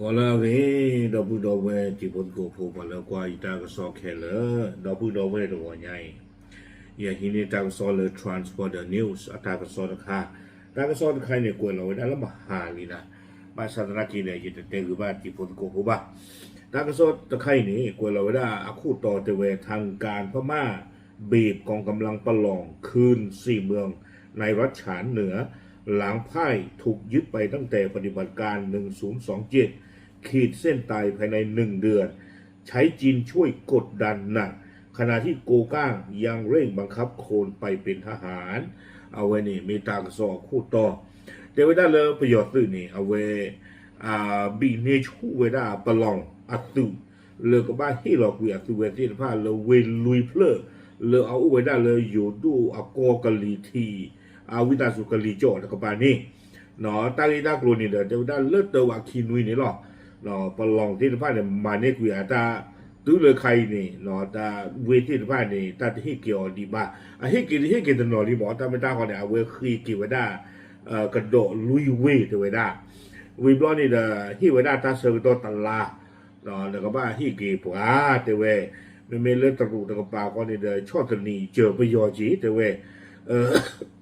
ဂီၤလၢအဂ့ၤ, ဒီပုၢ်ဒီဝဲၢ်တံၤဖိသကိးဖိ ပှၤလၢကွၢ်ယတၢ်ကစီၣ်ခဲလၢာ်, ဒီပုၢ်ဒီဝဲၢ်တဂီၤညါအံၤ, ယဟံးန့ၢ်တၢ်ကစီၣ်လၢ Transformer News အတၢ်ကစီၣ်တခါ, တၢ်ကစီၣ်တခါအံၤန့ၣ် ကွဲးလီၤဝဲဒၣ်လၢမဟါလံနၤ, ဘၣ်ဆၣ်သနာ်က့ဒီး ယတတဲဂ့ၤဘၣ်တံၤဖိသကိးဖိဘၣ်. တၢ်ကစီၣ်တခါအံၤန့ၣ် ကွဲးလီၤဝဲဒၣ်အခိၣ်တီတဲဝဲ ทางการพม่า บีบกองกำลังประหล่องคืนสี่เมืองในรัฐฉานเหนือ หลังพ่ายถูกยึดไปตั้งแต่ปฏิบัติการหนึ่งศูนย์สองเจ็ด ขีดเส้นตายภายในหนึ่งเดือน ใช้จีนช่วยกดดันหนัก ขณะที่โกก้างยังเร่งบังคับคนไปเป็นทหาร အဝဲန့ၣ်မ့ၢ်တၢ်ကစီၣ်အခိၣ်တီ, တဲဝဲဒၣ်လၢပယီၤသုးန့ၣ် အဝဲ ဘံးန့ၢ်ဆူၣ်ဝဲဒၣ် ပလီၢ်အသုး လၢကဘၣ်ဟ့ၣ်လီၤကွံာ်အသုးဝဲသ့ၣ်တဖၣ်လၢဝ့ၢ်လွံၢ်ဖျၢၣ် လၢအအိၣ်ဝဲဒၣ်လၢယိၤဒိၣ်အကီၢ်ကလံၤထံး အဝံသးစူၤကလံၤကၠီၣ်တကပၤန့ၣ်, တၢ်ဂ့ၢ်တၢ်ကျိၤန့ၣ်ဒီး တဲဝဲဒၣ်လၢတၢ်ဝးခံနွံန့ၣ်လီၤ. ပလီၢ်သ့ၣ်တဖၣ်န့ၣ် မၤန့ၢ်ကွံာ်အတၢ် တုၤလၢခါအံၤန့ၣ် တၢ်ဝ့ၢ်သ့ၣ်တဖၣ်န့ၣ် တၢ်တဟ့ၣ်က့ၤအီၤဒံးဘၣ်, အဟ့ၣ်က့ၤတဟ့ၣ်က့ၤတနီၤလံမး, တၢ်မ့ၢ်တၢ်ဃီန့ၣ် အဝဲဃ့က့ၤဝဲဒၣ် ကဒီးလွံၢ်ဝ့ၢ်တဲဝဲဒၣ်, ဝံၤဘျီန့ၣ်ဒီး ဟ့ၣ်ဝဲဒၣ်တၢ်ဆၢကတီၢ်တလါ နကဘၣ်ဟ့ၣ်က့ၤပှၤတဲဝဲ, မ့မ့ၢ်လၢတရူးတကပၤဃီန့ၣ်ဒီး ဆီၣ်သနံးစၢၤပယီၤက့ၤတဲဝဲ,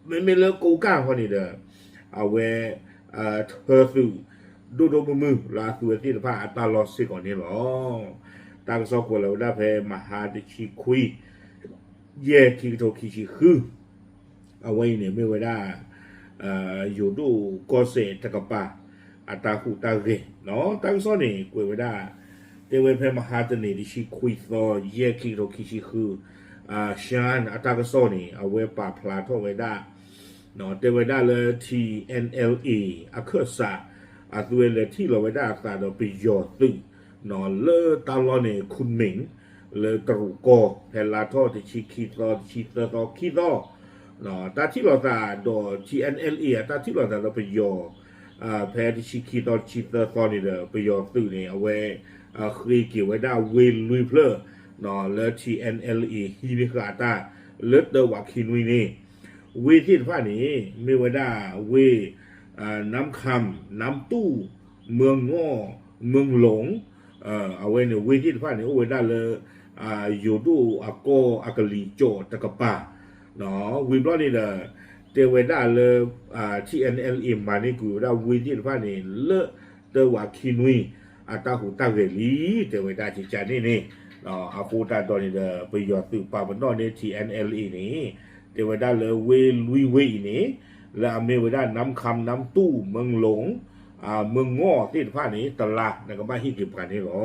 မ့မ့ၢ်လၢကိးကၢ်ဃီန့ၣ်ဒီး အဝဲ ထၢသုး ဒိၣ်ဒိၣ်မုၢ်မုၢ်လၢအသုးဝဲသ့ၣ်တဖၣ်အတၢ်လီၢ်စ့ၢ်ကီးန့ၣ်လီၤ. တၢ်ကစီၣ်ကွဲးလီၤဝဲဒၣ်ဖဲမဟါတဆံခွံ ယဲၢ် ခံကထိခံဆံဃု အဝဲအံၤန့ၣ်မ့ၢ်ဝဲဒၣ် ယိၤဒိၣ်ကီၢ်စဲၣ်တကပၤ အတၢ်ဟူးတၢ်ဂဲၤ, တၢ်ကစီၣ်န့ၣ် ကွဲးဝဲဒၣ် တဲဝဲဖဲမဟါတနံၤတဆံခွံသီ ယဲၢ် ခံကထိခံဆံဃု ရှၢၣ် အတၢ်ကစီၣ်န့ၣ် အဝဲပာ်ဖျါထီၣ်ဝဲဒၣ် တဲဝဲဒၣ်လၢ ထံ NLA အခၢၣ်စး အသုဝဲလဲၤထံၣ်လီၤဝဲဒၣ်အသးဒီးပယီၤသုး လၢတၢ်လီၢ်န့ၣ် ခူမ့ၣ် လၢတရူးကီၢ် ဖဲလါထီၣ်တဆံခံသီ တဆံသၢသီခံသီ တၢ်ထံၣ်လိာ်သးဒီး ထံ NLA အတၢ်ထံၣ်လိာ်သးဒီးပယီၤ ဖဲတဆံခံသီ တဆံသၢသီန့ၣ်ဒီး ပယီၤသုးန့ၣ် အဝဲ ဃ့က့ၤဝဲဒၣ်ဝ့ၢ်လွံၢ်ဖျၢၣ် လၢ ထံ NLA ဟံးန့ၢ်ဃာ်အတၢ် လၢတၢ်ဝးခံနွံန့ၣ် ဝ့ၢ်သ့ၣ်တဖၣ်န့ၣ် မ့ၢ်ဝဲဒၣ်ဝ့ၢ် နမ်းခမ်း နမ်းတူၣ် မၢငီၢ် မၢလိၣ် အဝဲန့ၣ်ဝ့ၢ်သ့ၣ်တဖၣ်န့ၣ် အိၣ်ဝဲဒၣ်လၢ ယိၤဒိၣ်အကီၢ်အကလံၤကၠီၣ်တကပၤ ဝံၤဘျီန့ၣ်ဒီး တဲဝဲဒၣ်လၢ ထံ NLA မၤန့ၢ်ကွံာ်ဝဲဒၣ်ဝ့ၢ်သ့ၣ်တဖၣ်န့ၣ် လၢတၢ်ဝးခံနွံ အတၢ်ဟူးတၢ်ဂဲၤလံ တဲဝဲဒၣ်ကကန့ၣ်န့ၣ် အဃိသတးဒီးန့ၣ်ဒီး ပယီၤသုးပာ်ပနီၣ်န့ၢ် ထံ NLA န့ၣ် တဲဝဲဒၣ်လၢဝ့ၢ်လွံၢ်ဝ့ၢ်အံၤန့ၣ် လၢအမ့ၢ်ဝဲဒၣ် နမ်းခမ်း နမ်းတူၣ် မၢလိၣ် မၢငီၢ်သ့ၣ်တဖၣ်န့ၣ် တလါ နကဘၣ်ဟ့ၣ်က့ၤပှၤန့ၣ်လီၤ.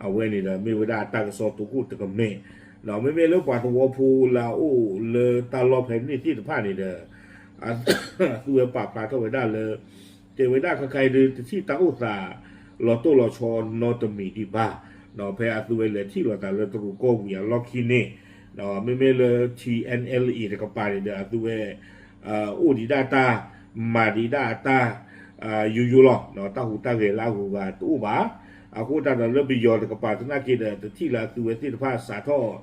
အဝဲန့ၣ်ဒီးမ့ၢ်ဝဲဒၣ်တၢ်ကစီၣ်တိခိၣ်တကမဲာ်, ဒီးမ့မ့ၢ်လၢပှၤသဝီဖိလၢအအိၣ်လၢတၢ်လီၢ်ဖဲန့ၣ်သ့ၣ်တဖၣ်န့ၣ်ဒီး အသုဝဲပာ်ဖျါထီၣ်ဝဲဒၣ်လၢ တဲဝဲဒၣ်ခဲခါအံၤဒုး တထံၣ်တၢ်အိၣ်သး လီၤတိၢ်လီၤဆီနီတမံၤဒံးဘၣ်, ဖဲအသုဝဲလဲၤထံၣ်လိာ်သးလၢတရူးကီၢ်ဝံၤအလီၢ်ခံန့ၣ်, မ့မ့ၢ်လၢ ထံ NLA တကပၤန့ၣ်ဒီး အသုဝဲ အိၣ်ဒံးဒၣ်တၢ် မၤဒံးဒၣ်တၢ် ယိယိလီၤ, တၢ်ဟူးတၢ်ဂဲၤလၢအဂုၤအဂၤတအိၣ်ဘၣ်. အဃိသတးဒီးလၢပယီၤတကပၤသနာ်က့ဒီး တထံၣ်လၢအသုဝဲသ့ၣ်တဖၣ်စးထီၣ်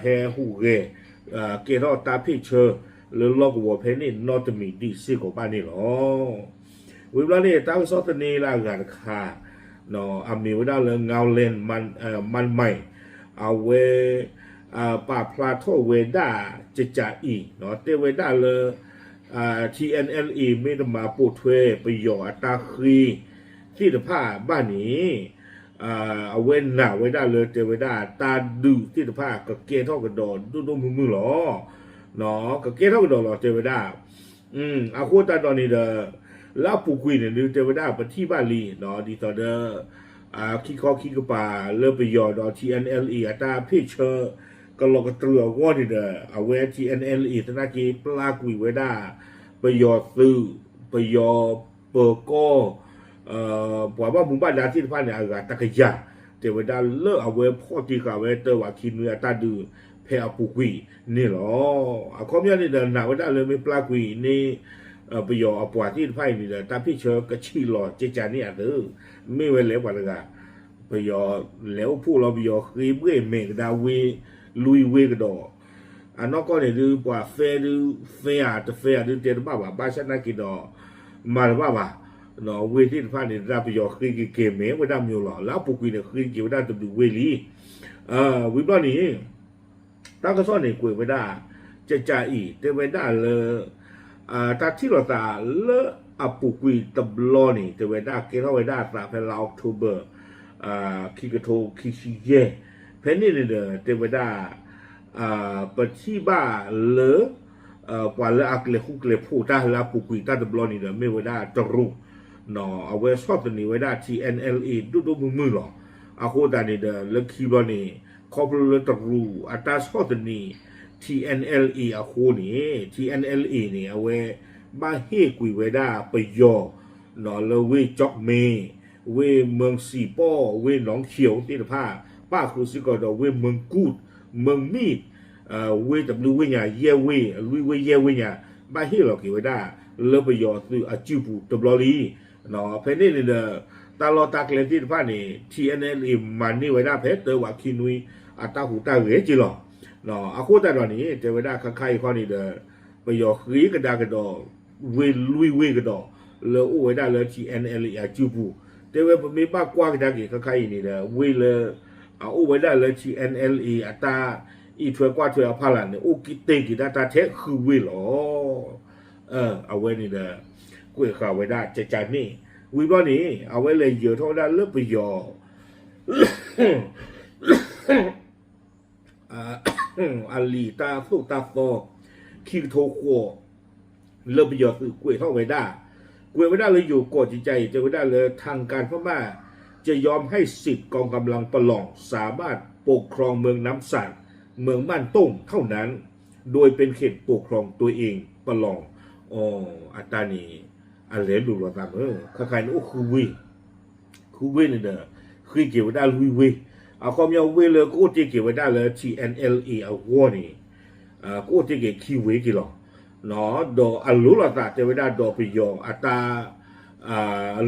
ဟဲဟူးဂဲၤ ကဲထီၣ်တၢ်ဖ့ၣ်ဆၢ လၢလီၢ်ကဝီၤဖဲန့ၣ်နီတမံၤဒံးစ့ၢ်ကီးဘၣ်န့ၣ်လီၤ. ဝံၤဘျီန့ၣ် တၢ်ကစီၣ်သန့လၢအဂၤတခါ အမ့ၢ်ဝဲဒၣ်လၢ ငဝ်းလၢၣ် မၢၣ်မၢၣ်, အဝဲ ပာ်ဖျါထီၣ်ဝဲဒၣ်ကကးအံၤ တဲဝဲဒၣ်လၢ ထံ NLA မ့ၢ်တမၤပိာ်ထွဲပယီၤအတၢ်ဃ့သ့ၣ်တဖၣ်ဘၣ်န့ၣ် အဝဲနာ်ဝဲဒၣ်လၢတဲဝဲဒၣ်တၢ်ဒုးသ့ၣ်တဖၣ်ကကဲထီၣ်ကဒီးဒိၣ်ဒိၣ်မုၢ်မုၢ်လီၤ. ကကဲထီၣ်ကဒီးလီၤတဲဝဲဒၣ် အဃိသတးဒီးန့ၣ်ဒီး လၢအပူၤကွံာ်န့ၣ်ဒုးတဲဝဲဒၣ်ပထံၣ်ဘၣ်လံ ဒ်သိးဒီး ခံခီခံကပၤလၢပယီၤဒီး ထံ NLA အတၢ်ဖ့ၣ်ဆၢ ကလီၤကတြူာ်အဂီၢ်န့ၣ်ဒီး အဝဲ ထံ NLA သနာ်က့ပျၢ်ကွံာ်ဝဲဒၣ် ပယီၤသုး ပယီၤပၢၤကီၢ် ပှၤဘၣ်မူဘၣ်ဒါသ့ၣ်တဖၣ်န့ၣ် အဂၤတကယၤ တဲဝဲဒၣ်လၢအဝဲဖီၣ်တ့ၢ်ဃာ်ဝဲတၢ်ဝးခံနွံအတၢ်ဒုးဖဲအပူၤကွံာ်န့ၣ်လီၤ. အခီပညီန့ၣ်ဒီး နာ်ဝဲဒၣ်လၢမ့ၢ်ပျၢ်ကွံာ်န့ၣ် ပယီၤအပှၤသ့ၣ်တဖၣ်အံၤန့ၣ်ဒီး တၢ်ဖ့ၣ်ဆၢကဆံးလီၤကကးန့ၣ်အသိး မ့ၢ်ဝဲလဲၣ်ပှၤတဂၤ ပယီၤလဲၤအိၣ်ဖှိၣ်လီၤ ပယီၤဃ့ဘှဲၣ်မဲာ်ကဒါဝ့ၢ် လွံၢ်ဝ့ၢ်ကဒီး အနီၢ်ကီၢ်န့ၣ်ဒုး ပှၤ fair ဒုး fair ဧါ တ fair ဧါ ဒုးတဲတဘၣ်ဘၣ် ဘၣ်ဆၣ်သနာ်က့ဒီး မၤတဘၣ်ဘၣ်. ဝ့ၢ်သ့ၣ်တဖၣ်န့ၣ် တၢ်ပယီၤဃ့က့ၤက့ၤမ့ၢ်ဝဲဒၣ်မ့ၢ်လီၤ. လၢအပူၤကွံာ်န့ၣ် ဃ့က့ၤဝဲဒၣ်တဒုးဝ့ၢ်လံ. ဝံၤဘျီန့ၣ် တၢ်ကစီၣ်န့ၣ်ကွဲးဝဲဒၣ် ကကအံၤ တဲဝဲဒၣ်လၢ တၢ်ထံၣ်လိာ်သးလၢအပူၤကွံာ်တဘျီန့ၣ် တဲဝဲဒၣ်ကဲထီၣ်ဝဲဒၣ်အသးဖဲလါ October ခံကထိခံဆံယဲၢ် ဖဲန့ၣ်န့ၣ်ဒီး တဲဝဲဒၣ် ပထံၣ်ဘၣ်လၢ ပှၤလၢအကျဲၤဃူကျဲၤဖိးတၢ်လၢအပူၤကွံာ်တၢ်တဘျီန့ၣ်ဒီး မ့ၢ်ဝဲဒၣ်တရူး အဝဲဆီၣ်သနံးဝဲဒၣ် T N L A ဒိၣ်ဒိၣ်မုၢ်မုၢ်လီၤ. အဃိသတးန့ၣ်ဒီး လၢခံဘျီန့ၣ် ခီဖျိလၢတရူးအတၢ်ဆီၣ်သနံး T N L A အဃိန့ၣ် T N L A န့ၣ် အဝဲဘၣ်ဟ့ၣ်ကွံာ်ဝဲဒၣ်ပယီၤ လၢဝ့ၢ်ကၠီၣ်မဲ ဝ့ၢ်မၢၢ်စံၣ်ပီၣ် ဝ့ၢ်နီၣ်ခၠိးသ့ၣ်တဖၣ် ပၣ်ဃုာ်စ့ၢ်ကီးဒီးဝ့ၢ်မၢၢ်ကူၣ် မၢၢ်မံၣ် ဝ့ၢ်တဘျုးဝ့ၢ်ညါ ယဲၢ်ဝ့ၢ် လွံၢ်ဝ့ၢ်ယဲၢ်ဝ့ၢ်ညါ ဘၣ်ဟ့ၣ်လီၤက့ၤဝဲဒၣ် လၢပယီၤအသုးအစုပူၤတဘျီလံ. ဖဲန့ၣ်န့ၣ်ဒီး တၢ်လီၢ်တၢ်ကျဲသ့ၣ်တဖၣ်န့ၣ် T N L A မၤန့ၢ်ဝဲဒၣ်ဖဲတၢဝးခံနွံ အတၢ်ဟူးတၢ်ဂဲၤက့ၤလီၤ. အဃိသတးဒီးန့ၣ် တဲဝဲဒၣ်ခါခါအံၤခီန့ၣ်ဒီး ပယီၤဃ့ကဒါကဒီး ဝ့ၢ်လွံၢ်ဝ့ၢ်ကဒီး လၢအိၣ်ဝဲဒၣ်လၢ T N L A အစုပူၤ တဲဝဲပမ့ၢ်ဘၣ်ကွၢ်ကဒါက့ၤခါခါအံၤန့ၣ်ဒီး ဝ့ၢ်လၢ အအိၣ်ဝဲဒၣ်လၢ T N L A အတၢ်အံးထွဲကွၢ်ထွဲအဖီလာ်န့ၣ် အိၣ်က့ၤတ့ၢ်က့ၤဒၣ်တၢ်ထဲဃုဝ့ၢ်လီၤ. အဝဲန့ၣ်ဒီး ကွဲးဃာ်ဝဲဒၣ်ကကန့ၣ် ဝံၤဘျီန့ၣ် အဝဲလဲၤယၢၤထီၣ်ဝဲဒၣ်လၢပယီၤ အလံာ်တၢ်သိၣ်တၢ်သီ ခံကထိဃိး လၢပယီၤသုးကွဲးထီၣ်ဝဲဒၣ် ကွဲးဝဲဒၣ်လၢယိၤကီၢ်ကကအံၤ တဲဝဲဒၣ်လၢ ทางการพม่าจะยอมให้สิทธิ์กองกำลังปะหล่อง สามารถปกครองเมืองน้ำสั่ง เมืองม่านตุ้งเท่านั้น โดยเป็นเขตปกครองตัวเอง ปะหล่อง အတၢ်န့ၣ် အလဲၤလိာ်လီၤသးမ့ၢ် ခါခါန့ၣ်အိၣ်ဃုဝ့ၢ် ဃုဝ့ၢ်န့ၣ်ဒီး ဃ့က့ၤဝဲဒၣ်လွံၢ်ဝ့ၢ် အခီပညီဝ့ၢ်လၢကအိၣ်တ့ၢ်က့ၤဝဲဒၣ်လၢ T N L A အဂီၢ်န့ၣ် ကအိၣ်တ့ၢ်က့ၤခံဝ့ၢ်က့ၤလီၤ. ဒီးအလိၤလိာ်သးတဲဝဲဒၣ်ဒီးပယီၤအတၢ်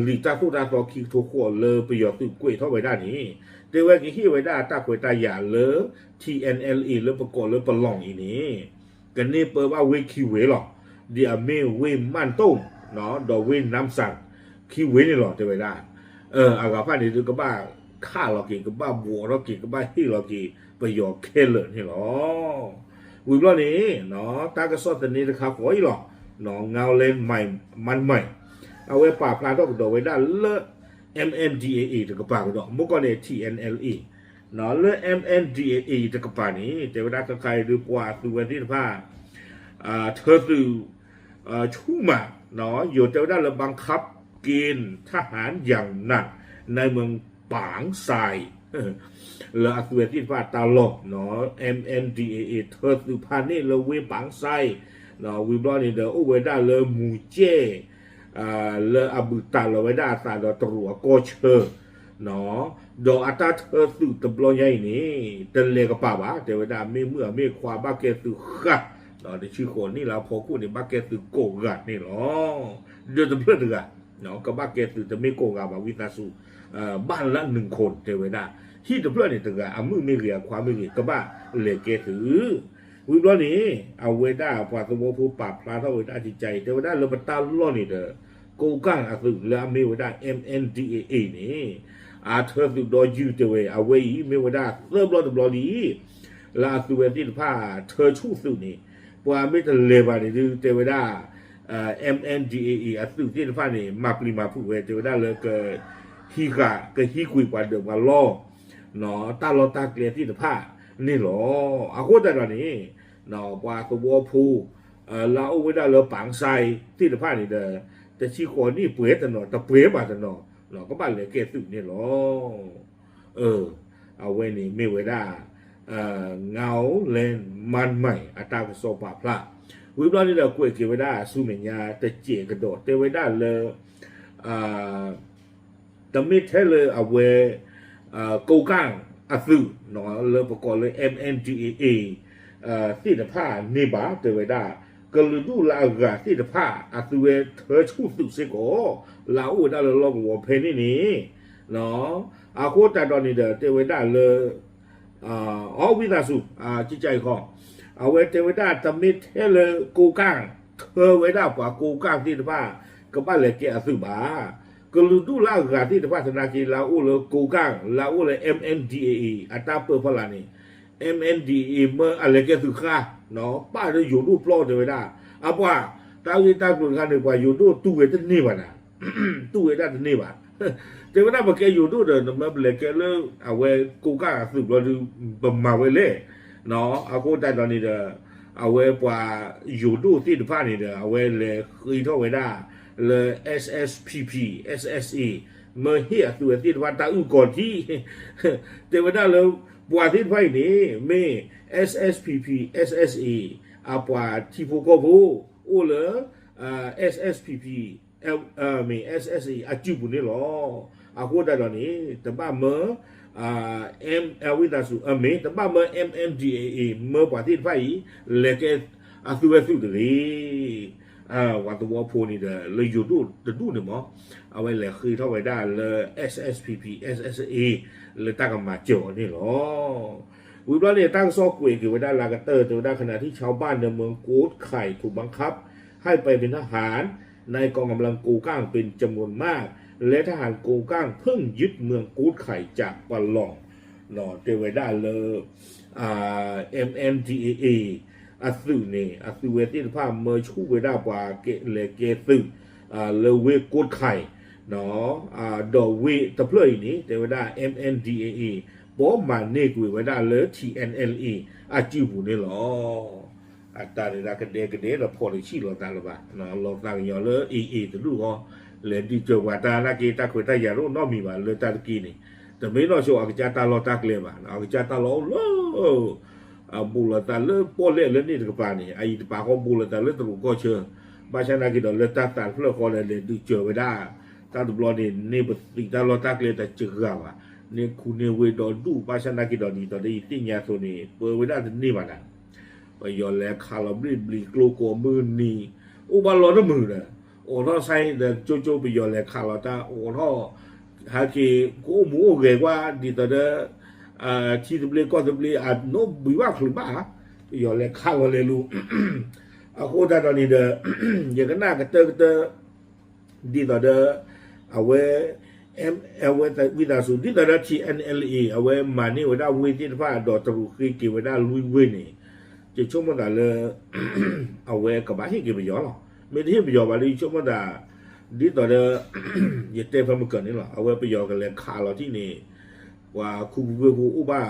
လံာ်တၢ်သိၣ်တၢ်သီခံကထိဃိးလၢပယီၤသုးကွဲးထီၣ်ဝဲဒၣ်န့ၣ် တဲဝဲကဟ့ၣ်ဝဲဒၣ်တၢ်ခွဲးတၢ်ယာ်လၢ T N L A လၢပကိးလၢပလီၢ်အံၤန့ၣ် ကန့ၢ်ပၢဘၣ်ဝ့ၢ်ခံဝ့ၢ်လီၤ. ဒ်အမ့ၢ်ဝ့ၢ်မၢၣ်တူၣ် ဒီးဝ့ၢ်နါစၣ် ခံဝ့ၢ်န့ၣ်လီၤ တဲဝဲဒၣ်. အဂၤဖၣ်န့ၣ်ဒုးကဘၣ်ခးလီၤက့ၤ ကဘၣ်ဘှီးထီၣ်က့ၤ ကဘၣ်ဟ့ၣ်လီၤက့ၤ ပယီၤခဲလၢာ်န့ၣ်လီၤ. ဝံၤဘျီန့ၣ် တၢ်ကစီၣ်သန့တခါဃီအံၤလီၤ. ငါးလၢ မၢၣ်မၢၣ် အဝဲပာ်ဖျါထီၣ်ကဒီးဝဲဒၣ်လၢ M N D A A တကပၤကဒီး မ့ၢ်ကီၢ်န့ၣ် T N L A လၢ M N D A A တကပၤန့ၣ် တဲဝဲဒၣ်ခါခါအံၤဒုးပှၤအသုးဝဲသ့ၣ်တဖၣ် ထၢသုး ဆူၣ်မး ယိၤတဲဝဲဒၣ်လၢ บังคับเกณฑ์ทหารอย่างหนักในเมืองปางทราย လၢအသုးဝဲသ့ၣ်တဖၣ်တၢ်လီၢ် M N D A A ထၢသုးဖးန့ၣ်လၢဝ့ၢ်ပၢင်စဲ ဝံၤဘျီန့ၣ်ဒီးအိၣ်ဝဲဒၣ်လၢမူၤကဲၣ် လၢအဘူးတံၢ်လီၤဝဲဒၣ်အသးဒီးတရူးအကီၢ်ဆၢ ဒီးအတၢ်ထၢသုးတဘျီညါအံၤန့ၣ် တလဲၤကပၤဘၣ် တဲဝဲဒၣ်မ့ၢ်မုၣ်အမ့ၢ်ခွါဘၣ်ကဲသုးဃၣ် တဆံဃိးနံၣ်လၢအဖီခိၣ်န့ၣ် ဘၣ်ကဲသုးကိးဂၤန့ၣ်လီၤ. ဒီးတဖျၢၣ်တဂၤ ကဘၣ်ကဲသုးတမ့ၢ်ကိးဂၤဘၣ် ဝံသးစူၤ ဘၣ်လၢနုာ်ခိၣ်တဲဝဲဒၣ် ဟံၣ်တဖျၢၣ်န့ၣ်တဂၤ အမုၣ်မ့ၢ်ဂ့ၤအခွါမ့ၢ်ဂ့ၤ ကဘၣ်လဲၤကဲသုး ဝံၤဘျီန့ၣ် အဝဲဒၣ်ပှၤသဝီဖိပာ်ဖျါထီၣ်ဝဲဒၣ်ကကအံၤ တဲဝဲဒၣ်လၢပတၢ်လီၢ်န့ၣ်ဒီး ကိးကၢ်အသုးလၢအမ့ၢ်ဝဲဒၣ် M N D A A န့ၣ် အထၢသုးဒီယုၢ်တဲဝဲ အဝဲအံၤမ့ၢ်ဝဲဒၣ်သၢဘျီတဘျီလံ လၢအသုးဝဲသ့ၣ်တဖၣ်ထၢဆူၣ်သုးန့ၣ် ပှၤမ့ၢ်တလဲၤဘၣ်န့ၣ်ဒုးတဲဝဲဒၣ် M N D A A အသုးသ့ၣ်တဖၣ်န့ၣ် မၤပျံၤမၤဖုးဝဲ တဲဝဲဒၣ်လၢက ဟံးဃာ် ကဟံးကွံာ်ပှၤဒၢးပှၤလီၢ် တၢ်လီၢ်တၢ်ကျဲသ့ၣ်တဖၣ်န့ၣ်လီၤ. အဃိသတးဒီးန့ၣ် ပှၤသဝီဖိ လၢအအိၣ်ဝဲဒၣ်လၢပၢင်စဲသ့ၣ်တဖၣ်န့ၣ်ဒီး တဆံဃိးနံၣ်ပှဲၤတနီၤ တပှဲၤဘၣ်တနီၤ ကဘၣ်လဲၤကဲသုးန့ၣ်လီၤ. အဝဲန့ၣ်မ့ၢ်ဝဲဒၣ် ငါးလၢ မၢၣ်မၢၣ် အတၢ်ကစီၣ်ပာ်ဖျါ ဝံၤဘျီန့ၣ်ဒီးကွဲးက့ၤဝဲဒၣ်ဆူမဲာ်ညါတစဲးကဒီး တဲဝဲဒၣ်လၢ တမ့ၢ်ထဲလၢအဝဲ ကိးကၢ်အသုး လၢပကိးလၢ M N D A A သ့ၣ်တဖၣ်န့ၣ်ဘၣ် တဲဝဲဒၣ် ကလုာ်ဒူၣ်လၢအဂၤသ့ၣ်တဖၣ် အသုးဝဲထၢဆူၣ်သုးစ့ၢ်ကီး လၢအအိၣ်ဝဲဒၣ်လၢလီၢ်ကဝီၤဖဲန့ၣ်န့ၣ် အဃိသတးဒီးန့ၣ်ဒီး တဲဝဲဒၣ်လၢ အဝံသးစူၤ ကကအံၤခီ အဝဲတဲဝဲဒၣ်တမ့ၢ်ထဲလၢကိးကၢ် ထၢဝဲဒၣ်ပှၤကိးကၢ်သ့ၣ်တဖၣ် ကဘၣ်လဲၤကဲအသုးဘၣ်. ကလုာ်ဒူၣ်လၢအဂၤသ့ၣ်တဖၣ်သနာ်က့ လၢအအိၣ်လၢကိးကၢ် လၢအအိၣ်လၢ M N D A A အတၢ်ပၢဖီလာ်န့ၣ် M N D A A မၢအလဲၤကဲသုးဃါ, ပၢ်လၢယိၤဒိၣ်ပျီတဲဝဲဒၣ်, အပှၤ တၢ်ဂ့ၢ်တၢ်ကျိၤတခါန့ၣ် ပှၤယိၤဒိၣ်တူၢ်ဝဲတန့ၢ်ဘၣ်နၤ, တူၢ်ဝဲဒၣ်တန့ၢ်ဘၣ်. တဲဝဲဒၣ်ပကဲယိၤဒိၣ်ဒီး နမ့ၢ်ပလဲၤကဲလၢ အဝဲကိးကၢ်အသုးဘျီဒုး ပမၤဝဲလဲၣ်. အဃိသတးဒီးန့ၣ်ဒီး အဝဲပှၤယိၤဒိၣ်သ့ၣ်တဖၣ်န့ၣ်ဒီး အဝဲလဲၤဃ့ထီၣ်ဝဲဒၣ် လၢ S S P P S S A မၢဟ့ၣ်အသုးဝဲသ့ၣ်တဖၣ်တၢ်အုၣ်ကီၤထံ တဲဝဲဒၣ်လၢ ပှၤသ့ၣ်တဖၣ်အံၤန့ၣ် မ့ၢ် S S P P S S A အပှၤထံဖိကီၢ်ဖိ အိၣ်လၢ S S P P မ့ၢ် S S A အစုပူၤန့ၣ်လီၤ. အဃိသတးဒီးန့ၣ် တဘၣ်မၢ ဝံသးစူၤ မ့ၢ် တဘၣ်မၢ M N D A A မၢပှၤသ့ၣ်တဖၣ်အံၤ လဲၤကဲအသုးဝဲသုးတဂ့ၤ. ပှၤသဝီဖိန့ၣ်ဒီး လၢယိၤဒိၣ်တဒူၣ်န့ၣ်မ့ၢ် အဝဲလဲၤဃ့ထီၣ်ဝဲဒၣ်လၢ S S P P S S A လၢတၢ်ကမၤစၢၤအီၤန့ၣ်လီၤ. ဝံၤဘျီန့ၣ် တၢ်ကစီၣ်ကွဲးက့ၤဝဲဒၣ်လၢအကတၢၢ် တဲဝဲဒၣ် ขณะที่ชาวบ้านในเมืองโกดไข่ถูกบังคับให้ไปเป็นทหารในกองกำลังโกกังเป็นจำนวนมาก และทหารโกกังเพิ่งยึดเมืองโกดไข่จากปะหล่อง တဲဝဲဒၣ်လၢ M N D A A အသုးန့ၣ် အသုးဝဲသ့ၣ်တဖၣ်မၢဆူၣ်ဝဲဒၣ်ပှၤလဲၤကဲသုး လၢဝ့ၢ်ကိးတခါအံၤ ဒီးဝ့ၢ်တဖျၢၣ်အံၤန့ၣ် တဲဝဲဒၣ် M N D A A ပိာ်မၤန့ၢ်ကွံာ်ဝဲဒၣ်လၢ T N L A အစုပူၤန့ၣ်လီၤ. အတၢ်န့ၣ်ဒၣ်ကဒဲကဒဲဒီးဖီၣ်တဆံၣ်လိာ်သးလၢၤဘၣ်, လီၤသးကညီၤလၢ A A တဒူၣ်ဃီ လဲၤဒုးစၢၤပှၤတၢ်နာ်က့ တၢ်ခွဲးတၢ်ယာ်တအိၣ်နီတမံၤဘၣ်လၢတၢ်တက့ၢ်န့ၣ်, တမ့ၢ်နီၢ်ဆိအကစၢ်တၢ်လီၢ်တၢ်ကျဲဘၣ်, အကစၢ်တၢ်လီၢ်အိၣ်လၢ အဘူးလိာ်သးလၢပီၣ်လဲၣ်လၢန့ၣ်တကပၤန့ၣ် အအံၤတပၤဃီဘူးလိာ်သးလၢတရူးကီၢ်ဆၢ, ဘၣ်ဆၣ်နာ်က့ဒီးလၢတၢ်သးတဖျၢၣ်ဃီဒီးလဲၤဒုးစၢၤဝဲဒၣ်, တၢ်တဘျီန့ၣ် န့ၢ်ပသံးတၢ်လီၢ်တၢ်ကျဲတစှၤဘၣ်, န့ၢ်ခူန့ၢ်ဝ့ၢ်ဒီဒူၣ် ဘၣ်ဆၣ်နာ်က့ဒီးဒ်သိးဒီးယသ့ၣ်ညါအသိးန့ၣ် ပၢဝဲဒၣ်တန့ၢ်ဘၣ်နၤ, ပယီၤလဲၤခးလီၤဘျ့ၣ်ဘျံၤကျိကိးမုၢ်နံၤ, အိၣ်ဘၣ်လီၤတမုာ်ဒီး, အိးထီၣ်စဲဒီးကၠိကၠိပယီၤလဲၤခးလီၤတၢ်အိးထီၣ်, ဟဲက့ၤ ကအိၣ်မူအိၣ်ဂဲၤကွၢ်ဒ်သိးဒီး ထံသဘျ့ကီၢ်သဘျ့အနိၣ်ဘှံးဘၣ်ချုးဘၣ်, ပယီၤလဲၤခးလီၤလဲၤလူၤ, အဃိသတးဒီးန့ၣ်ဒီး ယကနၣ်ကတၢၢ်ကတၢၢ် ဒ်သိးဒီး အဝဲ အဝဲဝံသးစူၤ ဒ်သိးဒီး T N L A အဝဲမၤန့ၢ်ဝဲဒၣ်ဝ့ၢ်သ့ၣ်တဖၣ်ဒီးတရူးဃ့က့ၤဝဲဒၣ်လွံၢ်ဝ့ၢ်န့ၣ်, ယဆိကမိၣ်သးလၢ အဝဲကဘၣ်ဟ့ၣ်က့ၤပယီၤလီၤ. မ့ၢ်တဟ့ၣ်ပယီၤဘၣ်ဒီး ယဆိကမိၣ်သး ဒ်သိးဒီး ယတဲဖဲမုၢ်ကၢၤန့ၣ်လီၤ. အဝဲပယီၤကလဲၤခးလီၤထံၣ်န့ၣ် ပှၤခူပူၤဝ့ၢ်ဖိအိၣ်ဘၣ်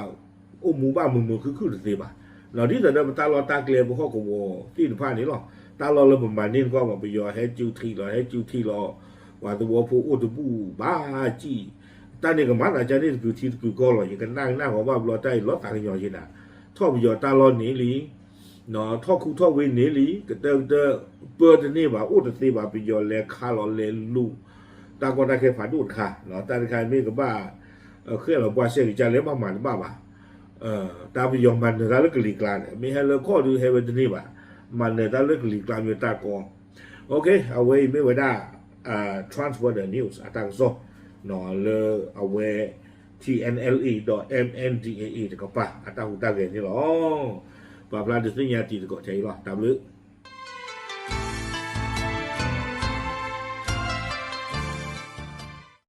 အိၣ်မူဘၣ်မုာ်မုာ်ခုၣ်ခုၣ်တသ့ဘၣ်. ဒ်သိးဒီးပတၢ်လီၢ်တၢ်ကျဲပဟီၣ်ကဝီၤသ့ၣ်တဖၣ်န့ၣ်လီၤ. တၢ်လီၢ်လၢပမၤန့ၢ်တကွၢ်မး ပယီၤဟဲစုထံလီၤ ဟဲစုထံလီၤ, ပှၤသဝီဖိအိၣ်တဘူၣ်ဘၣ်စံၣ်, တၢ်န့ၣ်ကမၤသးကါန့ၣ်တကုာ်ထံတကုာ်ကီၢ်လီၤ. ယကနၣ်ကနၣ်ဂီၤဘၣ်ဘျီတၢ်အံၤလီၤသးကညီၤယဲနၤ, ထီၣ်ပယီၤတၢ်လီၢ်န့ၣ်လံ ထီၣ်ခူထီၣ်ဝ့ၢ်န့ၣ်လံ ကတၢၢ်ကတၢၢ် ပၢတန့ၢ်ဘၣ် အိၣ်တသ့ဘၣ် ပယီၤလဲၤခးလီၤလဲၤလူၤ တၢ်ကီတၢ်ခဲဖးဒိၣ်တခါ, တၢ်တခါမ့ၢ်ကဘၣ် ဃဲလီၤပှၤစဲကစၢ်လဲၤဘၣ်မၤတဘၣ်ဘၣ်, တၢ်ပယီၤမၤနၢၤတၢ်လၢကလံၤကျါန့ၣ် မ့ၢ်ဟဲလၢခီၣ်ဒုးဟဲဝဲတန့ၢ်ဘၣ်, မၤနၢၤတၢ်လၢကလံၤကျါမ့ၢ်တၢ်ကီ အဝဲအံၤမ့ၢ်ဝဲဒၣ် Transworld News အတၢ်ကစီၣ် လၢအဝဲ T N L A ဒီး M N D A A တကပၤ အတၢ်ဟူးတၢ်ဂဲၤန့ၣ်လီၤ. ပာ်ဖျါဒုးသ့ၣ်ညါတံၤသကိးထဲအံၤလီၤ. တၢ်ဘျုး